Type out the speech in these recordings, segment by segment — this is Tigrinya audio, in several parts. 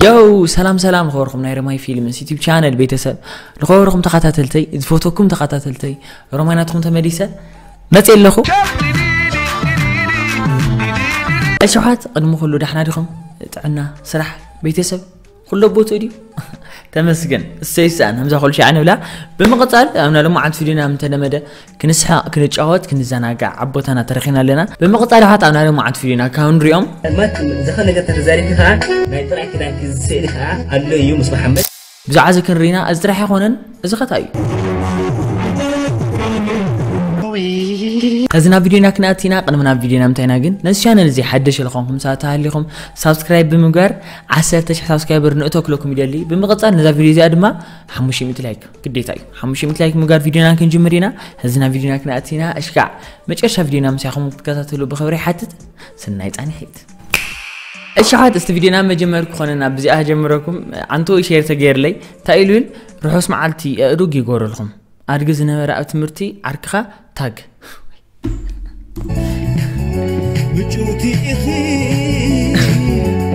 የው ሰላም ሰላም፣ ዝኸበርኩም ናይ ረማይ ፊልምስ ዩቲብ ቻነል ቤተሰብ፣ ዝኸበርኩም ተኸታተልተይ፣ ዝፈተኩም ተኸታተልተይ፣ ረማይ ናትኩም ተመሊሰ መጽእ ኣለኹ። ኣሸሓት፣ ቅድሚ ኩሉ ዳሕና ዲኹም? ጥዕና፣ ስራሕ፣ ቤተሰብ ኩሎ ቦትኡ ድዩ? ተመስገን። እሰይ ሰኣን፣ ከምዛ ኩሉ ሻዕ ንብላ። ብምቕጻል፣ ኣብና ሎማዓንቲ ቪድዮና ምተለመደ ክንስሓቕ፣ ክንጫወት፣ ክንዘናጋዕ ኣብ ቦታና ተረኺና ኣለና። ብምቕጻል፣ ሓት ኣብና ሎማዓንቲ ቪድዮና ካብ ንሪኦም። ማት ዝኸ ነገር ተተዛሪብኪ ከዓ ናይ ጥራይ ክዳንኪ ዝስእሊ ከዓ ኣሎ እዩ ምስ መሓመድ። ብዛዕባ እዚ ክንርኢና፣ እዚ ጥራሕ ኣይኮነን፣ እዚ ኸታ እዩ። ከዚ ናብ ቪድዮና ክንኣቲና፣ ቅድሚ ናብ ቪድዮና ምታይና ግን፣ ነዚ ቻነል እዚ ሓደሽ ዝኾንኩም ሰባት ተሃሊኹም፣ ሳብስክራይብ ብምግባር፣ ዓሰርተ ሽሕ ሳብስክራይበር ንእቶ ክለኩም ይደሊ። ብምቕጻል፣ ነዛ ቪድዮ እዚኣ ድማ ሓሙሽተ ሚእቲ ላይክ ግዴታ እዩ። ሓሙሽተ ሚእቲ ላይክ ምግባር ቪድዮና ክንጅምር ኢና። ከዚ ናብ ቪድዮና ክንኣቲና፣ እሽካዕ መጨረሻ ቪድዮና ምሳኹም ክትከታተሉ ብኽብሪ ይሓትት። ስናይ ጻኒሒት። እሺ፣ ሓት እስቲ ቪድዮና መጀመር ክኾነና ብዚኣ ጀምረኩም። ኣንቶ ሼር ተገይርለይ፣ እንታይ ኢሉ ይብል? ርሑስ መዓልቲ ኣእዱግ ይጎረልኩም። ኣድጊ ዝነበረ ኣብ ትምህርቲ ዓርክኻ ታግ። ምጭውቲ ኢኺ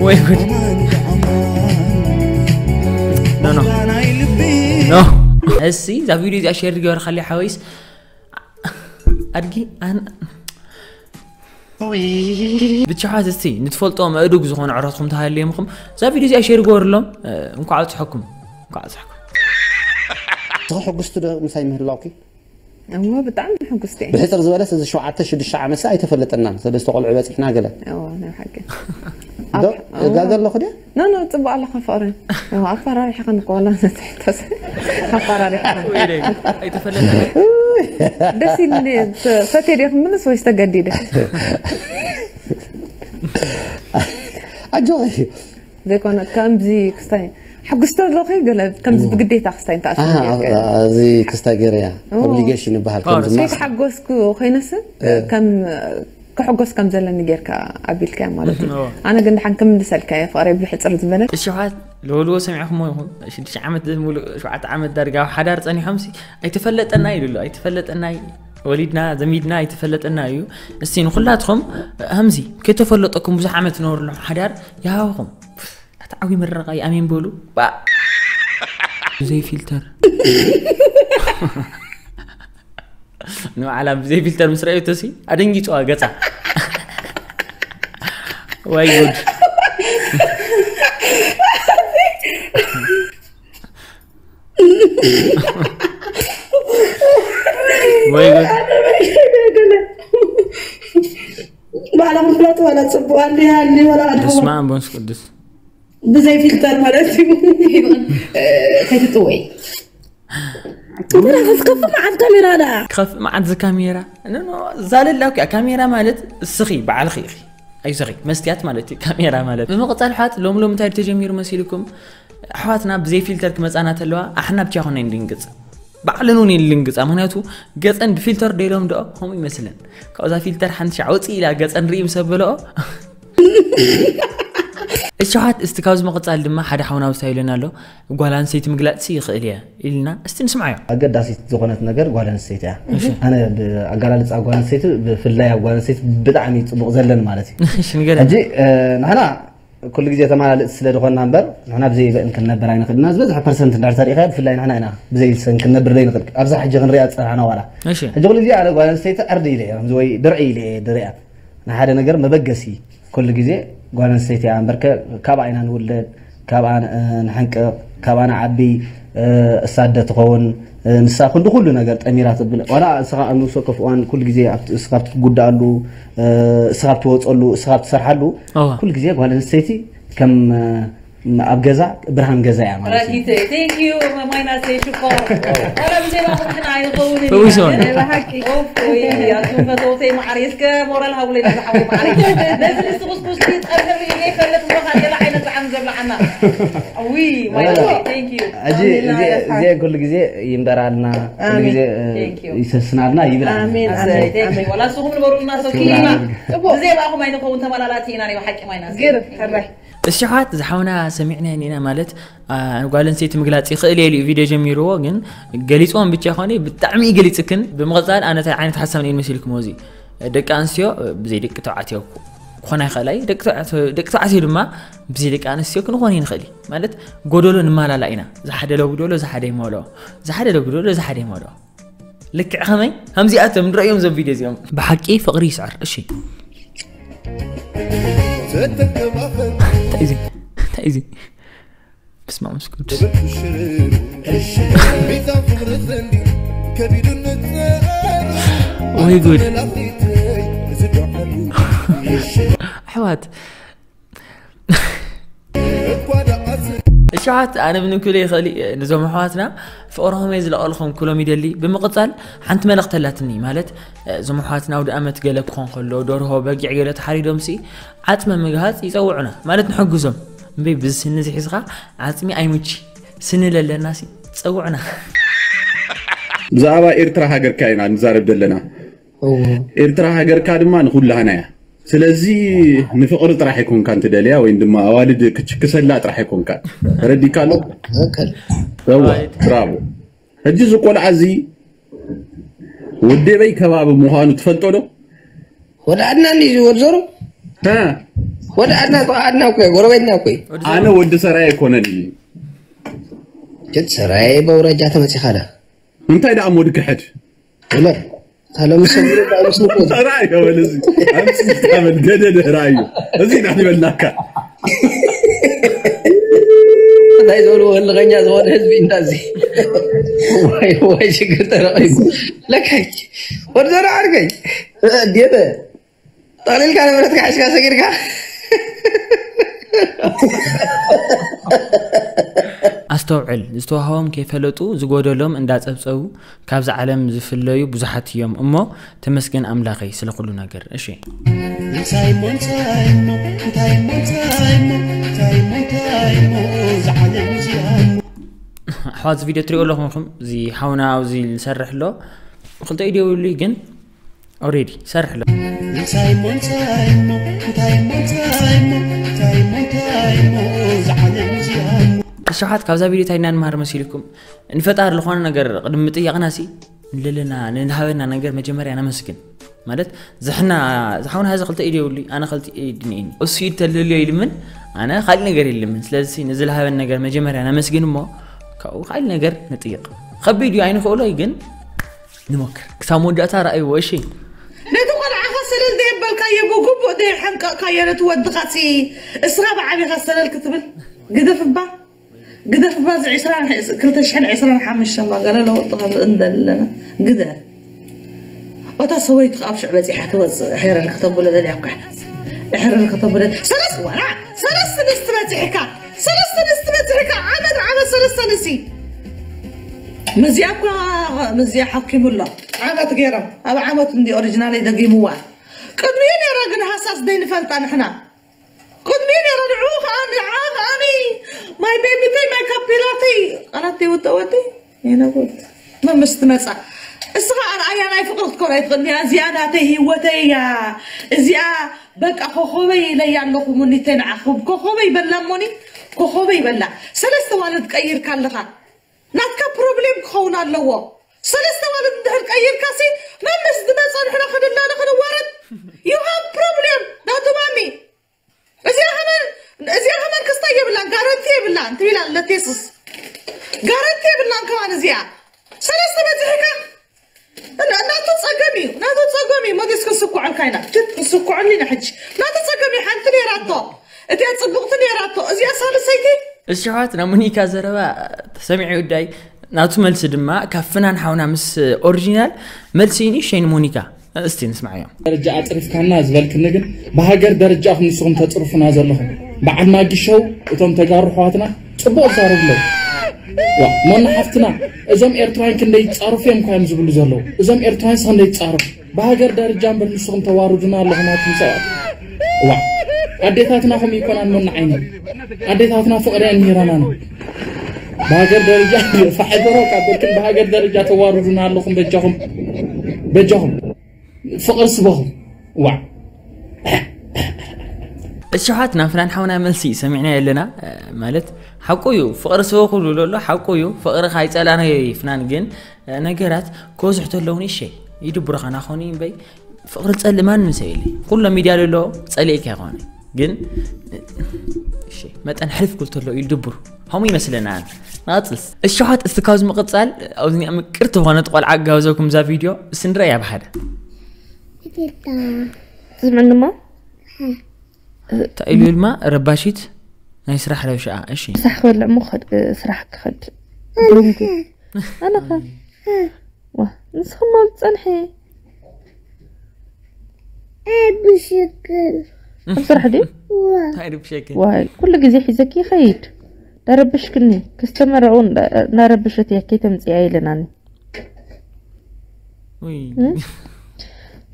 ወይ ጉድ። ኣማን ኣማን። ኖ፣ ኖ። ኣማን ኣይ ልቢ። ኖ። እሲ፣ እዛ ቪድዮ እዚኣ ሼር ዝገበርካለይ ሓወይስ ኣድጊ ኣን-፣ ብቻ ሓት እስቲ ንትፈልጦም ኣእዱግ ዝኾኑ ዕረትኩም ተሃልየምኹም እዛ ቪድዮ እዚኣ ሼር ግበሩሎም። እ፣ እንኳዕ ኣብፅሐኩም፣ እንኳዕ ኣብፅሐኩም። ትኽሕጉስቲ ዶ ምሳይ ምህላውኪ? እሞ ብጣዕሚ ሕጉስቲ እየ። ብሕፅር ዝበለስ እዚ ሸውዓተ ሽዱሽተ ዓመት ሰ ኣይተፈለጠናን። ሰለስተ ቆልዑ በፂሕና ገለ። እዎ፣ ናይ ሓቂ። ዶ? እጋገ ኣለኹ ድያ? ኖ፣ ኖ፣ ፅቡቅ ኣለኻ ፍቅሪ። እዎ፣ ኣፈራሪሕኻን እኮ ዋላ ነቲ ሕቶስ። ኣፈራሪሕኻን። ወይለይ፣ ኣይተፈለጠ። ደስ ኢልኒ። ፈትየ ድየ ክምልስ ወይስ ተገዲደ? ኣጆኺ። ዘይኮነ ከምዚ ክስታይ ሕጉስቲ ኣለኺ ገለ ከምዚ ብግዴታ ክስታይ እንተኣትዩ ኣሃ፣ ጌርካ። እዚ ክስታይ ገይረያ። ኦ። ኦብሊጌሽን ይበሃል። ፓወር። ከምዚ ማስ- ከይተሓጎስኩ ኮይነስ ከም ክሕጎስ ከም ዘለኒ ጌርካ ኣቢልካያ ማለት እዩ። እዎ። ኣነ ግን ድሓን ክምልሰልካ እየ ፍቅረይ ብሕፅር ዝበለ። እሺ፣ ሓት ልወልዎ ሰሚዕኹሞ ይኹም ሽዱሽተ ዓመት ሙሉእ ሸውዓተ ዓመት ዳርጋ ኣብ ሓዳር ጸኒሖም ሲ ኣይተፈለጠና ኢሉ ኣሎ። ኣይተፈለጠና እዩ። ወሊድና ዘሚድና ኣይተፈለጠና እዩ። እስቲ ንኹላትኹም ከምዚ ከይተፈለጠኩም ብዙሕ ዓመት ትነብሩሉ ሓዳር ይሃብኹም። ኣታ ዓብዪ ምርቓ እዩ፣ ኣሜን በሉ። ባ-፣ ብዘይ ፊልተር ንባዕላ ብዘይ ፊልተር ምስ ረኣየቶ ሲ ኣደንጊፅዋ ገፃ። ወይ ጉድ። ወይ ጉድ። ባዕላ ምፍላጥ ዋላ ፅቡቅ ኣሊ ኣሊ ዋላ ኣድዋ በስመ ኣብ መንፈስ ቅዱስ። ብዘይ ፊልተር ማለት እዩ። ከይትጥወይ። ትራኸስ ከፍ መዓት ካሜራ ዳ ከፍ መዓት እዚ ካሜራ። ኖ፣ ኖ፣ ዛለላ እኮ እያ። ካሜራ ማለት እስኺ ባዕልኺ ኢኺ። ኣይዞኺ፣ መስትያት ማለት እዩ ካሜራ ማለት። ብምቕጻል ኣሕዋት፣ ሎሚ ሎሚ እንታይ ተጀሚሩ መሲልኩም? ኣሕዋትና ብዘይ ፊልተር ክመጻና ተለዋ ኣሕና ብቻ ኮነ ንድንግጽ። ባዕለን እውን የን ልንግጻ። ምኽንያቱ ገጸን ብፊልተር ደይሎም ደኦ ከምኡ ይመስለን። ካብዛ ፊልተር ሓንቲ ሻዕ ውጽእ ኢላ ገጸን ርኢ ምስ ኣበለኦ። እሺ ኣሕዋት፣ እስቲ ካብዚ ምቕጻል ድማ ሓደ ሓውና ውስታ ኢሉና ኣሎ። ጓል ኣንስተይቲ ምግላጽ ይኽእል እየ ኢልና እስቲ ንስምዓዮ። ኣገዳሲት ዝኾነት ነገር ጓል ኣንስተይቲ እያ። ኣነ ብኣገላልፃ ጓል ኣንስተይቲ፣ ብፍላይ ኣብ ጓል ኣንስተይቲ ብጣዕሚ ፅቡቕ ዘለን ማለት እዩ። እሺ፣ ንገረኒ። ሕጂ እ፣ ንሕና ኩሉ ግዜ ተመላለጥቲ ስለ ዝኾንና እምበር ንሕና ብዘይ ሰን ክንነብር ኣይንኽእል ኢና። ዝበዝሐ ፐርሰንት እንዳር ተሪእኻ ብፍላይ ንሕና ኢና ብዘይ ሰን ክንነብር ዘይንኽእል። ኣብዛ ሕጂ ክንሪኣ ዝፀናሕና ዋላ እሺ። ሕጂ ኩሉ ግዜ ኣነ ጓል ኣንስተይቲ ዕርዲ ኢለ እየ፣ ከምዚ ወይ ድርዒ ኢለ እየ ድሪኣ። ንሓደ ነገር መበገሲ ኩሉ ግዜ ጓል ኣንስተይቲ እያ እምበርከ ካብኣ ኢና ንውለድ፣ ካብኣ እ፣ ንሕንቅቕ፣ ካብኣ ንዓቢ። እ፣ እሳ ኣደ ትኸውን። እ፣ ንሳ ክንዲ ኩሉ ነገር ጠሚራ ትብል። ዋላ እስኻ ኣብ ንሶ ከፍ እዋን ኩሉ ግዜ ኣብቲ፣ እስኻ ኣብቲ ትጉዳኣሉ፣ እ፣ እስኻ ኣብ ትወፀሉ፣ እስኻ ኣብ ትሰርሓሉ እዋ። ኩሉ ግዜ ጓል ኣንስተይቲ ከም እ፣ ኣብ ገዛ ብርሃን ገዛ እያ ማለት እዩ። ራኪተ፣ thank you ማይናሰይ ሽኮር። ኣረ ብዘይ ባኹም ንሕና ኣይንኸውን ኢና። ፈዊስዎን። ብሓቂ። ኦፍ፣ ወይ ኣቱም ፈተውተይ ማዕረይ፣ እስከ ሞራል ሃቡለይ ነዛ ሓወይ ማዕረይ። ነዚ ንስኹስ ኩስኩስ ጠርሕሪ ኢለ ይፈልጥ እሞ፣ ካሌላ ዓይነት ጣዕሚ ዘብልዓና። ዊ፣ ማይናሰይ፣ thank you። ሕጂ እዚ፣ እዚአን ኩሉ ግዜ ይንበራልና፣ ኩሉ ግዜ እ፣ Thank you። ይሰስናልና ይብላልና። ኣሜን፣ ኣሰይ፣ ኣሜን፣ thank you። ኣሜን። ዋላ ንስኹም ንበሩልና፣ so ኪና። ብዘይ ባኹም ኣይንኸውን፣ ተመላላቲ ኢና፣ ናይ ብሓቂ ማይናሰይ። ግርም፣ ሕራይ። እሺ ኣሕዋት፣ ዝሓውና ሰሚዕና እኒና ማለት፣ አ፣ ጓል ኣንስተይቲ ምግላጽ ይኽእል እየ ኢሉ ቪድዮ ጀሚርዎ፣ ግን ገሊጽዎም ብቻ ኮነ ብጣዕሚ እዩ ገሊጽክን። ብምቕጻል ኣነ እንታይ ዓይነት ሓሳብ ነይሩ መሲልኩም እዚ ደቂ ኣንስትዮ ብዘይ ደቂ ተባዕትዮ እኮ ክኾና ይኽእላ እዩ። ደቂ ተባዕትዮ ድማ ብዘይ ደቂ ኣንስትዮ ክንኾን ይንኽእል እዩ። ማለት ጎደሎ ንማላላ ኢና። ዝሓደ ለጉደሎ ዝሓደ ይመልኦ፣ ዝሓደ ለጉደሎ ዝሓደ ይመልኦ። ልክዕ ከመይ ከምዚኣቶም ንርእዮም ዞም ቪድዮ እዚኦም። ብሓቂ ፍቕሪ ይስዕር። እሺ እንታይ እዚ እንታይ እዚ ብስመ ኣብ መንፈስ ቅዱስ ወይ ጉድ። ኣሕዋት እሽሓት ኣነ ብንክሉ ይኽእል ነዞም ኣሕዋትና ፍቕርኹም እየ ዝለቐልኹም ክሎም ይደሊ። ብምቕፃል ሓንቲ መልእኽቲ ኣላትኒ። ማለት እዞም ኣሕዋትና ኣውደ ኣመት ገለ ክኾን ከሎ ደርሆ በጊዕ ገለ ተሓሪዶም ሲ ዓፅመ ምግሃፅ ይፀውዑና ማለት ንሕግዞም እምበይ ብዚ ስኒ ዝሒዝኻ ዓፅሚ ኣይምቺ ስኒ ለለና ሲ ፀውዑና። ብዛዕባ ኤርትራ ሃገርካ ኢና ንዛረብ ዘለና። ኤርትራ ሃገርካ ድማ ንኩላህና እያ። ስለዚ ንፍቕሪ ጥራሕ ኣይኮንካን ትደልያ ወይም ድማ ኣዋልድ ክትሽክሰላ ጥራሕ ኣይኮንካን። ተረዲካ ኣሎ? እዋ ብራቮ። ሕጂ እዚ ቆልዓ እዚ ወደበይ ከባቢ ምዃኑ ትፈልጦ ዶ? ወደ ዓድና እንዲ ዝወድ ዞሮ ሀ ወደ ዓድና ዓድና እኮ ጎረቤትና እኮ ኣነ ወዲ ሰራይ ኣይኮነን እዩ። ጀት ሰራይ በውረጃ ተመጺኻ ዳ እንታይ ደኣ ሞድ ክሕድ እለ ታሎም ሰብሩ ባይስ ንቆ ራእዮ በለዚ ኣምጽ ታበል ገደደ ራእዮ እዚ ና ይበልናካ እንታይ ዝበሉ ወልኸኛ ዝኾነ ህዝቢ እንዳዚ ወይ ወይ ሽግር ተረቂቡ ለካይ ወደ ዘራ ዓርከይ ዲበ ጠቕሊልካ ንብረትካ ሒዝካ ሰጊርካ ኣስተውዕል ዝተዋህቦም ከይፈለጡ ዝጎደሎም እንዳፀብፀቡ ካብዛ ዓለም ዝፍለዩ ብዙሓት እዮም እሞ ተመስገን ኣምላኸይ ስለ ኩሉ ነገር እሺ። እንታይ እሞ እንታይ እሞ እንታይ እሞ እንታይ እሞ እንታይ እሞ እንታይ እሞ እዛ ዓለም እዚኣ እሞ ኣሕዋት እዚ ቪድዮ ትሪኦ ኣለኹም ኢኹም እዚ ሓውና ኣብዚ ዝሰርሕ ኣሎ ክልተ ኢድ የብሉ ግን ኦሬዲ ይሰርሕ ኣሎ እንታይ እሞ እንታይ እሞ እንታይ እሞ እንታይ እሞ እንታይ እሞ እንታይ እሞ እዛ ዓለም እዚኣ እሞ ኣሽሓት ካብዛ ቪድዮ እንታይ ኢና ንመሃር መሲልኩም ንፈጣሪ ዝኾነ ነገር ቅድሚ ምጥያቕና ሲ ንለለና ንዝሃበና ነገር መጀመርያ ነመስግን ማለት ዝሕና ዝሓውና ሀዚ ክልተ ኢድ የብሉ ኣነ ክልተ ኢድ ንኢኒ እሱ ኢድ ተልልዮ ይልምን ኣነ ካሊእ ነገር ይልምን ስለዚ ንዝልሃበን ነገር መጀመርያ ነመስግን እሞ ካብኡ ካሊእ ነገር ንጥይቕ ከቢድ እዩ ኣይንኽእሎ እዩ ግን ንሞክር ክሳብ መወዳእታ ረኣይዎ እሺ ነቲ ቆልዓኻ ሰለል ደየበልካዮ ብግቡእ ደየሓንቀቕካዮ ነቲ ወድኻ ሲ እስኻ ብዓቢኻ ሰለል ክትብል ግደፍ እባ ግደፍ ባዚ ዕስራን ክልተ ሽሕን ዕስራን ሓሙሽተን ባገለ ለውጢ ከምርኢ እንደለና ግደፍ። እታ ሰበይቲ ኣብ ሽዕ በጺሓ ትወጽእ ሕረር ከተብሎ ደልያ እኳ ሕረር ከተብሎ ሰለስተ ወራ ሰለስተ ንስቲ በጺሕካ ሰለስተ ንስቲ በጺሕካ ዓመት ዓመት ሰለስተ ንሲ ምዚኣ እኳ ምዚኣ ሓኪሙ ኣሎ ዓመት ገይሮም ኣብ ዓመት እንዲ ኦሪጂናል ደጊምዋ ቅድሚኡ ነይራ ግን ሃሳስ ደይንፈልጣ ንሕና ቅድሚ ነረ ንዑ ከኣ ንዓ ከኣኒ ማይ ቤቢተይ ማይ ካፒላተይ ቃላት ተይወጠወቲ የነቦት መምስ ትመጻ እስኻ ኣርኣያ ናይ ፍቅሪ ክትኮን ኣይትኽእልኒ እያ እዚኣ ናተይ ህይወተይ እያ እዚኣ በቃ ኮኾበይ ኢለያ ኣለኹ ሙኒተይ ንዓኹም ኮኾበይ በላ እሞኒ ኮኾበይ በላ ሰለስተ ዋልድ ቀይርካ ኣለኻ ናትካ ፕሮብሌም ክኸውን ኣለዎ ሰለስተ ዋልድ እንድሕር ቀይርካ ሲ መምስ ዝመጸ ንሕና ክንላለ ክንዋረድ you have problem ናቱ ማሚ እዚኣ ከመን እዚኣ ከመን ክስታይ የብላን ጋረንቲ የብላን ትብል ኣለ ቴስስ ጋረንቲ የብላን ከማን እዚኣ ሰለስተ በዚሕካ እናቱ ፀገም እዩ ናቱ ፀገም እዩ መዲስ ክንስኩዐልካ ኢና ትት ክንስኩዐሉ ኢና ሕጂ ናቱ ፀገም እዩ ሓንቲ ነይራቶ እቲኣ ፅብቕቲ ነይራቶ እዚኣ ሳልሰይቲ እሽሓት ናብ ሙኒካ ዘረባ ተሰሚዑ ጉዳይ ናቱ መልሲ ድማ ካብ ፍናን ሓውና ምስ ኦሪጂናል መልሲ እዩ ንእሽተይ ንሞኒካ እስቲ ንስማዓዮም ደረጃ ኣፅሪፍካና ዝበልክኒ ግን ብሃገር ደረጃ ኢኹም ንስኹም ተፅርፉና ዘለኹም በዓል ማጊ ሸው እቶም ተጋሩ ኣሕዋትና ፅቡቕ ይዛረቡ ኣለዉ ዋ ሞና ሓፍትና እዞም ኤርትራውያን ክንደይ ይፃረፉ እዮም እኳ እዮም ዝብሉ ዘለዉ እዞም ኤርትራውያን ስ ክንደይ ይፃረፉ ብሃገር ደረጃ እምበር ንስኹም ተዋርዱና ኣለኹም ኣቱም ሰባት ዋ ኣዴታትና ከም ይኮናን ሞና ዓይኒ ኣዴታትና ፍቕሪ እየን ምህራናን ብሃገር ደረጃ ፋሕደሮ ካብ በርክን ብሃገር ደረጃ ተዋርዱና ኣለኹም በጃኹም በጃኹም ፍቕሪ ስበኹም ዋዕ እሽሓት ናብ ፍናን ሓውና መልሲ ሰሚዕና የለና ማለት ሓቁ እዩ ፍቕሪ ስበኹ ዝብሎ ኣሎ ሓቁ እዩ ፍቕሪ ካይፀላናዮ ፍናን ግን ነገራት ክበዝሑ ተለውን ይሸይ ይድብሩኻ ናኾኑ እምበይ ፍቕሪ ጸልእ ማንም ሰብ የለ። ኩሎ ሚድያ ዘሎ ጸሊእካ ይኾነ። ግን፣ እሺ፣ መጠን ሕልፍ ክብል ተሎ ኢሉ ድብሩ። ከምኡ ይመስለና። ንቐጽል። እሺ፣ ሓት እስቲ ካብዚ ምቕጻል፣ ኣብዚ ምቅርቲ ዝኾነት ቆልዓ ጋብዘኩም እዛ ቪድዮ፣ እስቲ ንረኣያ ብሓደ። ይቅርታ። ስምዕንማ? እንታይ ኢሉ ድማ ረባሺት ናይ ስራሕ ረብሻኣ። እሺ። ምሳሕ ክበልዕ እሞ ክኸድ፣ ስራሕ ክኸድ። ዱንጉ። ኣነ ኸ? ዋ፣ ንስኹም ኣብ ዝጸንሐ። ኣይ ብሽክል። ኣብ ስራሕ ድዩ? ዋ። እንታይ ድብሸኪ? ዋይ፣ ኩሉ ግዜ ሒዘኪ ይኸይድ። ዳረብሽክኒ፣ ከስተመር እውን ዳ-፣ እናረብሸት እያ፣ ከይተምጽእያ ኢለናኒ። ውይ። እ?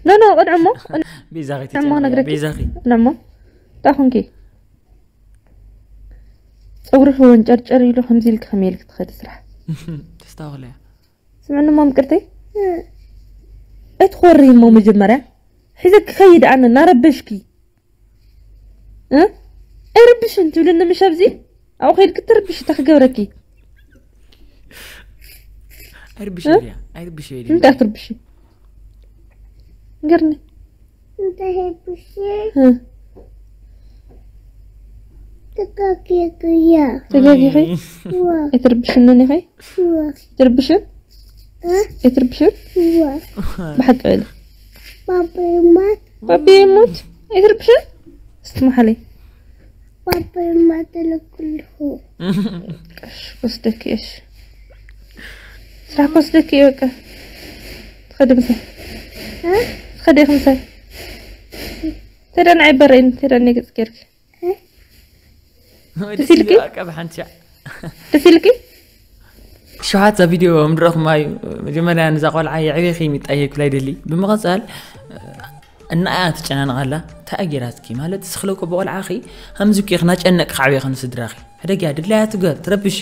ኖ፣ ኖ፣ ቅድዕሞ። ቤዛኺ ቅድዕሞ ትጨምሪ፣ ነግረኪ። ቤዛኺ። ቅድዕሞ። እንታይ ኾንኪ? ጸጉርኺ ወንጨርጨር ኢሉ ከምዚ ኢልኪ ከመይ ኢልኪ ትኸዲ ስራሕ? ተስታውኽለያ። ስምዕኒ እሞ ምቅርተይ? ኣይትኾሪ እሞ መጀመርያ። ሒዘኪ ከይድ ኣነ እናረበሽኪ። እ? ኣይርብሽን ትብልኒ ምሽ ኣብዚ? ኣብኡ ከይድኪ ትርብሽ እንታይ ክገብረኪ? ኣይርብሽ እ? እያ፣ ኣይርብሽ እያ። እንታይ ትርብሽ? ንገርኒ። እንታይ ኣይርብሽ? እ? ተጋጊኺ እያ። ተጋጊኺ? ዋ። ኣይትርብሽንን ኢኺ? ዋ። ኣይትርብሽን? እ? ኣይትርብሽን? ዋ። ብሓቂ በሊ። ባባ ይማት። ባቢ ይሙት? ኣይትርብሽን? እስቲ መሓለይ። ባባ ይማት ለኩልኹ። እሺ፣ ወስደኪ፣ እሺ። ስራሕ ክወስደኪ እዩ፣ በቃ። ትኸዲ ምሳይ። እ? ትኸዲ ኢኺ ምሳይ። ተዳ ንዓይ በረይን፣ ተዳ ንዓይ ገጽ ጌርኪ። እ? ወይ ደስ ደስ ኢልኪ? ኢልኪ? በቃ ብሓንቲ ሻዕ። ደስ ኢልኪ? ሸውዓተ ቪድዮ ምድረኹም ኣዩ። መጀመርያ ንዛ ቆልዓ የዕቤኺ ሚጣየ ክብላ ይደሊ። ብምቕጻል፣ እና እያ ትጨናነቕ ኣላ። እንታይ እያ ጌራትኪ? ማለት፣ ስኽለኮ ብቆልዓኺ፣ ሃምዚ እኮ ኢኺ ናጨነቅኺ ዓብየኺ ንስድራኺ። ሕደግያ፣ ድላያ ትገር፣ ትረብሽ።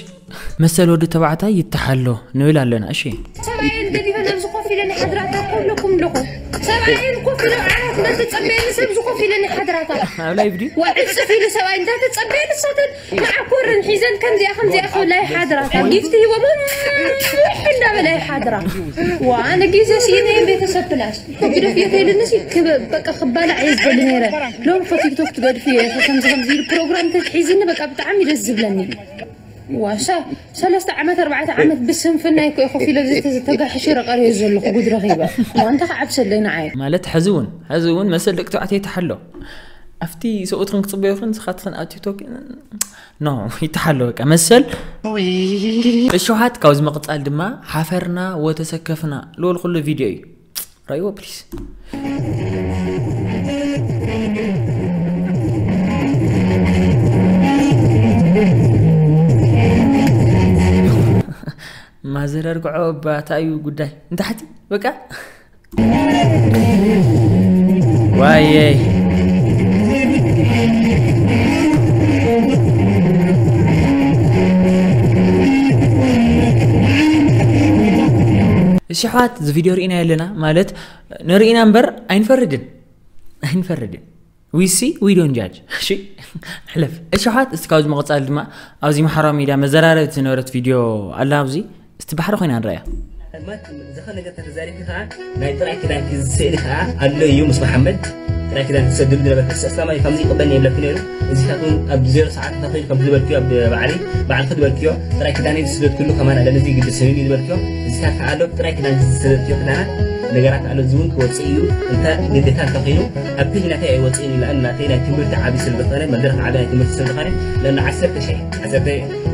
መሰል ወዲ ተባዕታይ ይተሓሎ ንብል ኣለና፣ እሺ? ሰብኣየን ገዲፈ ናብዚ ኮፍ ኢለን ይሓድራታ፣ ኩልኩም ኣለኹ። ሰብኣየን ኮፍ ኢሎም ዓራት እንዳተጸበየኒ፣ ሰብዚ ኮፍ ኢለን ይሓድራታ። ኣብ ላይቭ ድዩ? ዋ፣ ዕጽፍ ኢሉ ሰብኣይ እንዳተጸበየኒ፣ ንሳተን መዓኮረን ሒዘን ከምዚኣ፣ ከምዚኣ ክብላ ይሓድራታ። ጊፍቲ ሂቦም፣ እንዳበላ ይሓድራ። ዋ፣ ኣነ ግዜ ስኢነ እየ ቤተሰብ ፕላስ። ግደፍዮ ተይልንሲ፣ ክብ-፣ በቃ ክባላዕ እየ ዝደሊ ነይረ። ሎም ከ ቲክቶክ ትገድፍዮ ኢኺ፣ ከምዚ፣ ከምዚ ኢሉ ፕሮግራም ተትሒዝኒ፣ በቃ ብጣዕሚ ደስ ዝብለኒ። ዋ፣ ሰ-፣ ሰለስተ ዓመት፣ ኣርባዕተ ዓመት ብስንፍና እኮ እየ ኮፍ ኢለ፣ እዚ ተጋሕሸ ረቐርዮ ዘለኹ ጉድ ረኺበ። ዋ፣ እንታይ ክዓብሰለይ ንዓይ? ማለት፣ ሕዚ እውን፣ ሕዚ እውን መሰል ደቂ ተባዕትዮ ይተሓሎ። ኣብቲ ሰብኡትኽን ክጽበዩኽን፣ ንስኻትኽን ኣብ ቲክቶክ፣ ኖ፣ ይተሓሎ፣ በቃ፣ መሰል። እሸውሓት ካብዚ ምቕጻል ድማ፣ ሓፈርና ወተሰከፍና፣ ልበል ኩሉ ቪድዮ እዩ። ራይዎ፣ ፕሊስ። ማዘር ኣርግዖ፣ እባ፣ እንታይ እዩ ጉዳይ? ንታሕቲ፣ በቃ። ዋየይ። እሺ፣ ኣሕዋት፣ እዚ ቪድዮ ርኢና ኣለና፣ ማለት፣ ንርኢና እምበር ኣይንፈርድን። ኣይንፈርድን። We see, we don't judge። እሺ፣ ሕለፍ። እሺ፣ ኣሕዋት፣ እስቲ ካብዚ መቐጻሊ ድማ ኣብዚ ማሕበራዊ ሚድያ መዘራረብቲ ዝነበረት ቪድዮ ኣላ ኣብዚ። እስቲ ባሕሪ ኮይና ንረኣያ። ኣድማጭ፣ ዝኾነ ነገር ተተዛሪብኪ ከኣ ናይ ጥራይ ክዳንኪ ስእሊ ከኣ ኣሎ እዩ ምስ መሓመድ። ጥራይ ክዳንኪ ትሰድሉ ዝነበርኪ ኣስላማይ ከምዚ ይቕበልኒ የብለኪ ነይሩ። እዚ ከኣ እውን ኣብ ዜሮ ሰዓት ተኺል ከም ዝበልክዮ ኣብ ባዕሊ፣ ባዕልኪ ዝበልክዮ ጥራይ ክዳነይ ዝሰደድክሉ ከማን ኣለ። ነዚ ግዲ ሰሚም እዩ ዝበልክዮ። እዚ ከኣ ኣሎ ጥራይ ክዳንኪ ዝሰደድክዮ ክዳናት ነገራት ኣሎ። እዚ እውን ክወጽእ እዩ። እንተ ግዴታ እንተኾይኑ ኣብ ፔጅ ናተይ ኣይወጽእን እዩ። ንኣን ናተይ ናይ ትምህርቲ ዓቢ ስለ ዝኾነ፣ መድረኽ ዓቢ ናይ ትምህርቲ ስለ ዝኾነ፣ ለና ዓሰርተ ሽሕ፣ ዓሰርተ፣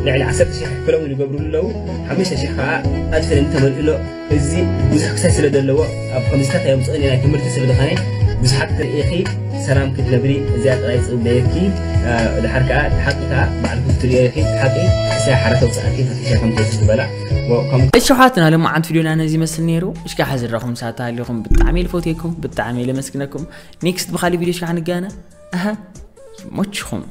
ልዕሊ ዓሰርተ ሽሕ ክለውን ይገብሩ ኣለዉ። ሓሙሽተ ሽሕ ከኣ ኣድፍን እንተመልእሎ፣ እዚ ብዙሕ ክሳይ ስለ ዘለዎ፣ ኣብ ከምዚታት ኣየምጽኦን እዩ፣ ናይ ትምህርቲ ስለ ዝኾነ፣ ብዙሓት ትርእኺ ሰላም ክትነብሪ፣ እዚኣ ጥራይ ጽበየኪ። እ፣ ድሓር ከኣ፣ ሓቂ ከኣ፣ ባዕልኩም ትርእዮ ኢኺ፣ ሓቂ፣ እሳ ሓራ ተውጽኣኪ፣ ፈቲሻ ከም ትወስድ በላ። ወ-፣ ከም እሺ፣ ኣሕዋትና፣ ሎማዓንቲ ቪድዮና ነዚ ይመስል ነይሩ። እሽካ ሓዚ ረኹም ሳታ ኣለኹም፣ ብጣዕሚ ልፈትየኩም፣ ብጣዕሚ ለመስግነኩም። ኔክስት ብኻሊ ቪድዮ እሽካ ንጋና። ኣሃ፣ ይመችኹም።